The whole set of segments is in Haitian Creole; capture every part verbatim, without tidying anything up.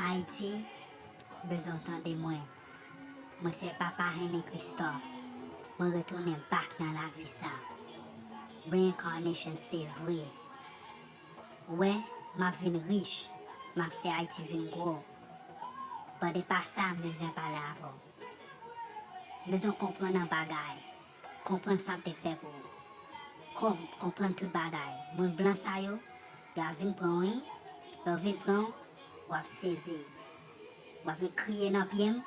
Ayiti bezwen tande mwen. Mwen se Papa Henry Christophe. Mwen retounen back nan lavi sa. Reincarnation se vre. Ou wè, m ap vin rich, m ap fè Ayiti vin gwo. But e pa sa m bezwen pale avè w. M bezwen konprann an bagay. Konprann sa m te fè pou ou. Kom, konprann tout bagay. Moun blan sa yo, y ap vin pran w, wi. Lè yo vin pran w, w ap sezi. W ap vin kriye nan pye m,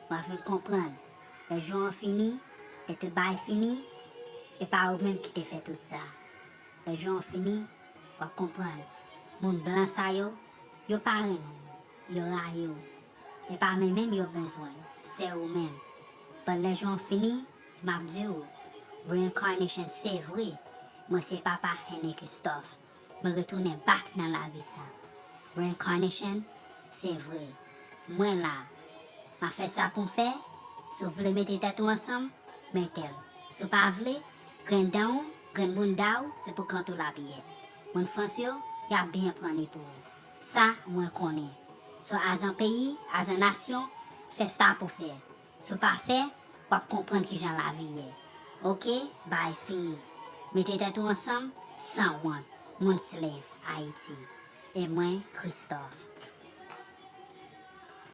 w ap vin konprann. Lè jou an fini, lè tout bagay fini, e pa ou menm ki te fè tout sa. Lè jou an fini, w ap konprann. Moun blan sa yo, yo pa renmen w, yo rayi w. E pa mwen menm yo bezwen, se ou menm. But lè jou an fini, m ap di w, reincarnation se vre. Mwen se Papa Henry Christophe. Mwen retounen back nan lavi sa. Reincarnation se vre. Mwen la. M ap fè sa pou m fè. Si w vle mete tèt ou ansanm, mete l. Si w pa vle, grenn dan w, grenn bounda w, se pou kont ou l ap ye. Moun Frans yo, y ap byen pran li pou ou. Sa, mwen konnen. So, as an peyi, as an nasyon, fè sa pou fè. Si w pa fè, w ap konprann kijan lavi ye. Oke, bay fini. Mete tèt ou ansanm, san wont. Moun slave, Ayiti. E mwen, Christophe.